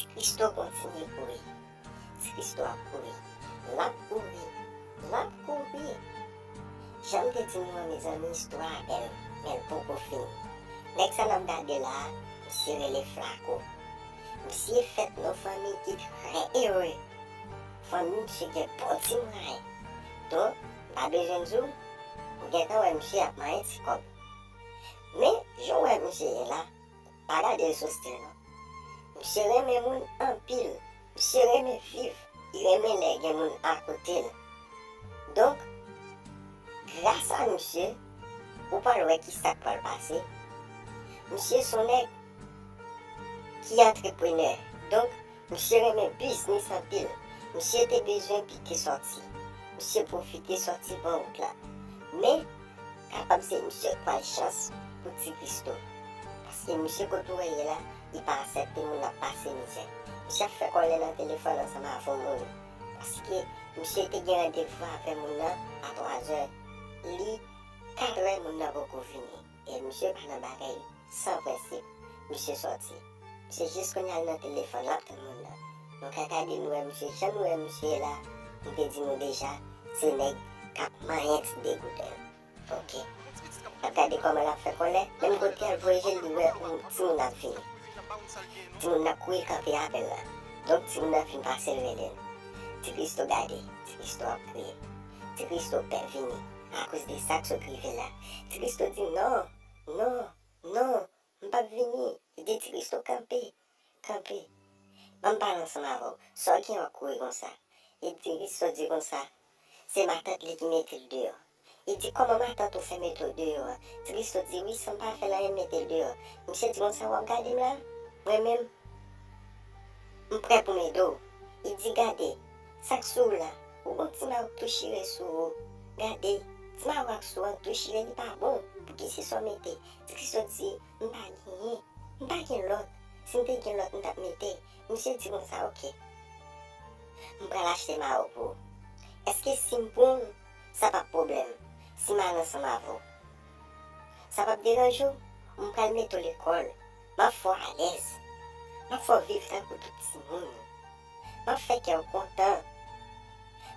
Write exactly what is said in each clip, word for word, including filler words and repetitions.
Ti Kristo kontinye kouri. Ti Kristo ap kouri. L ap kouri. L ap kouri. Jan m te di nou an, mezanmi, istwa a bèl, men l poko fini. Nèg sa n ap gade la a, misye rele Flako. Misye fèt nan fanmi ki trè ere. Fanmi misye gen bon ti mwayen. Donk, m pa bezwen di w, ou gentan wè misye ap manyen ti kòb. Men, jan w wè misye ye la, pa gade l sou stil non. Misye renmen moun anpil. Misye renmen viv. Li renmen lè gen moun akote l. Donk, gras a misye, ou pral wè kisa k pral pase. Misye se yon nèg ki antreprenè. Donk, misye renmen biznis anpil. Misye te bezwen pike sòti. Misye pwofite sòti bò wout la. Men, kapab se misye k pral chans pou Ti Kristo. Paske misye kote w ye la, li pa aksepte moun ap pase mizè. Misye ap fè kòlè nan telefòn ansanm avè yon moun. Paske misye te gen randevou avè moun nan a twa zè. Li kat zè moun nan poko vini. E misye pa nan bagay san prensip. Misye sòti. Misye jis kounye a l nan telefòn, l ap tann moun nan. Nou ka gade nou wè misye, jan nou wè misye la, m te di nou deja, se nèg k ap manyen ti degouden. Ok. N ap gade kòman l ap fè kòlè. Menm kote al voye je l, li wè yon timoun ap vini. Timoun nan kouri kanpe avè l la. Donk, timoun nan fin pase l rele l. Ti Kristo gade. Ti Kristo ap kriye. Ti Kristo pè vini. Akoz de sa k sot rive la. Ti Kristo di, non, non, non, m p ap vini. Li di, Ti Kristo, kanpe, kanpe. Ban m pale ansanm avè w. Sa w gen w ap kouri konsa? Li di, Ti Kristo di konsa, se matant li ki mete l deyò. Li di, kòman matant ou fè mete w deyò a? Ti Kristo di, wi, san m pa fè l anyen, m mete l deyò. Misye di konsa, w ap gade m la? Mwen menm, m prè pou m ede w. Li di, gade, sa k sou ou la, ou gon ti mawòk tou chire sou ou. Gade, ti mawòk sou an tou chire, li pa bon. Poukisa sa w mete? Ti Kristo di, m pa genyen. M pa gen lòt. Si m te gen lòt, m t ap mete. Misye di konsa, ok. M pral achte mawòk pou ou. Èske si m pran w, sa p ap pwoblèm? Si m al ansanm avè w, sa p ap deranje w? M pral mete w lekòl. M ap fè w alèz. M ap fè w viv tankou tout timoun. M ap fè kè w kontan.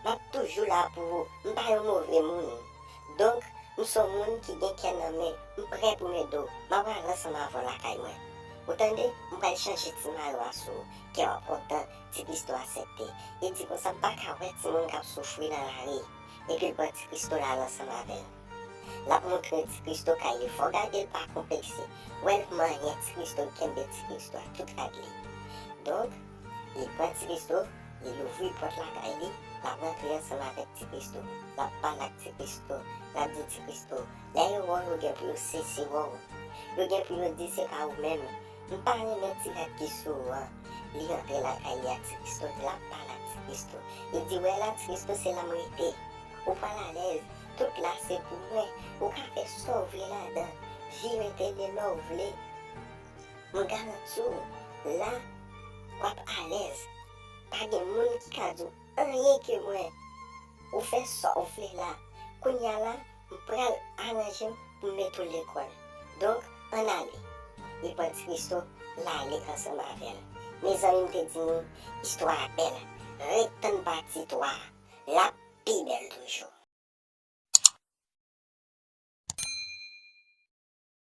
M ap toujou la pou ou. M pa yon move moun. Donk, m se yon moun ki gen kè nan men. M prè pou m ede w. M ap al ansanm avè w lakay mwen. Ou tande? M pral chanje ti mayo a sou ou. Kè w ap kontan. Ti Kristo aksepte. Li di konsa, m pa ka wè timoun k ap soufri nan lari. Epi l pran Ti Kristo l al ansanm avè l. L ap montre Ti Kristo kay li. Fò w gade l pa konplekse. Wè l manyen Ti Kristo, l kenbe Ti Kristo ak tout rad li. Donk, li pran Ti Kristo, li louvri pòt lakay li, l ap rantre ansanm avèk Ti Kristo. L ap pale ak Ti Kristo, l ap di Ti Kristo, lè yo wè w, yo gen pou yo sezi wè w. Yo gen pou yo di se pa ou menm. M pa renmen ti rad ki sou ou an. Li rantre lakay li ak Ti Kristo, l ap pale ak Ti Kristo. Li di, wè la, Ti Kristo, se la m rete. Ou pral alèz. Tout la se pou mwen. Ou ka fè sa w vle ladan. Vire tele lè w vle. M garanti w, la, w ap alèz. Pa gen moun ki ka di w anyen ke mwen. Ou fè sa w vle la. Kounye a la, m pral aranje m pou m mete w lekòl. Donk, ann ale. Li pran Ti Kristo, l ale ansanm avè l. Mezanmi, m te di nou, istwa a bèl. Ret tann pati twa a. L ap pi bèl toujou.